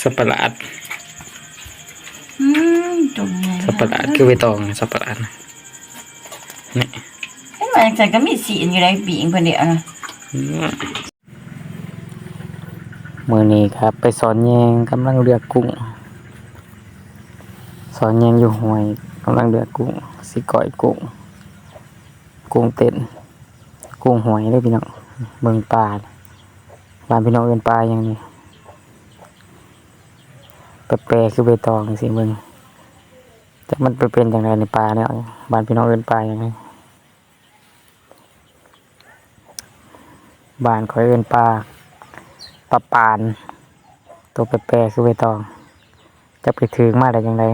ສັບປະຫຼາດ ອືມ ຕົວໃຫຍ່ ສັບປະຫຼາດ ຄືໃບຕອງ ສັບປະຫຼາດ ນີ້ ເຫັນວ່າຈັ່ງຊັ້ນກໍມີຊີ້ນຢູ່ໃດ ປີ້ງເພິ່ນເດ້ອະນະ ອືມ. ມື້ນີ້ກໍໄປສອນແຍງ ກຳລັງເລືອກກຸ້ງ ສອນແຍງຢູ່ຫ້ວຍ ກຳລັງເລືອກກຸ້ງ ຊິກ້ອຍກຸ້ງ ກຸ້ງເຕັ້ນ ກຸ້ງຫ້ວຍເດີພີ່ນ້ອງ. ເບິ່ງປາ ບ້ານພີ່ນ້ອງເອີ້ນປາຫຍັງນີ້ ແປໆ ຄືໃບຕອງຈັ່ງຊີ້ ເບິ່ງ ຈັກມັນໄປເປັນຈັ່ງໃດນີ້ ປາແນວ ບ້ານພີ່ນ້ອງເອີ້ນປາຫຍັງນີ້. ບ້ານຂ້ອຍເອີ້ນປາ ປາປານ ໂຕແປໆ ຄືໃບຕອງ ຈັກໄປຖືກມາໄດ້ຈັ່ງໃດ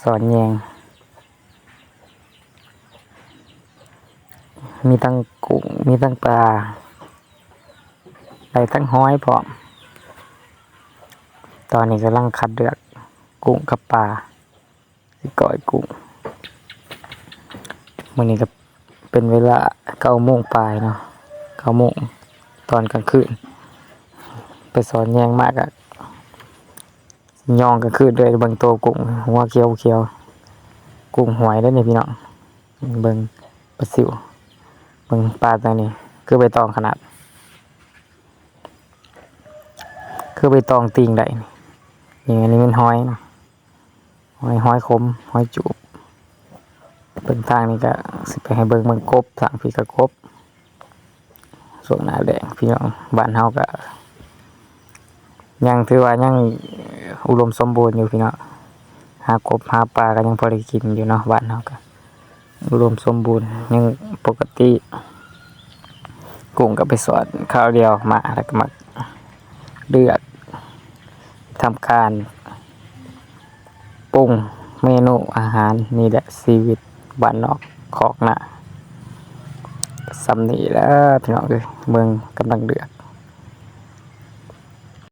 ສອນແຍງ ມີທັງກຸ້ງ ມີທັງປາ ໄດ້ທັງຫອຍພ້ອມ. ຕອນນີ້ກຳລັງຄັດເລືອກກຸ້ງກັບປາ ຊິກ້ອຍກຸ້ງ. ມື້ນີ້ກໍເປັນເວລາເກົ້າໂມງປາຍເນາະ ເກົ້າໂມງຕອນກາງຄືນ ໄປສອນແຍງມາກໍຍ້ອງກາງຄືນເລີຍ. ເບິ່ງໂຕກຸ້ງ ຫົວຂຽວໆ ກຸ້ງຫ້ວຍເດ້ນີ້ພີ່ນ້ອງ. ເບິ່ງປາຊິວ ເບິ່ງປາຕົວນີ້ ຄືໃບຕອງຂະໜາດ ຄືໃບຕອງຕີງໄດ້ນີ້. ນີ້ ອັນນີ້ແມ່ນຫອຍເນາະ ຫອຍ ຫອຍຂົມ ຫອຍຈູບ. ເບິ່ງທາງນີ້ກະຊິໄປໃຫ້ເບິ່ງ ເບິ່ງກົບ ທາງພີ້ກະກົບ. ຊ່ວງໜ້າແລ້ງພີ່ນ້ອງ ບ້ານເຮົາກະຍັງຖືວ່າຍັງອຸດົມສົມບູນຢູ່ພີ່ນ້ອງ ຫາກົບຫາປາກະຍັງພໍໄດ້ກິນຢູ່ເນາະ ບ້ານເຮົາກະ ອຸດົມສົມບູນ ຍັງປົກກະຕິ. ກຸ້ງກໍໄປສອນຄາວດຽວມາ ແລ້ວກໍມາເລືອກທຳການປຸງເມນູອາຫານ. ນີ້ແຫຼະຊີວິດບ້ານນອກຄອກນາ ສ່ຳນີ້ແຫຼະພີ່ນ້ອງເອີຍ. ເບິ່ງ ກຳລັງເລືອກ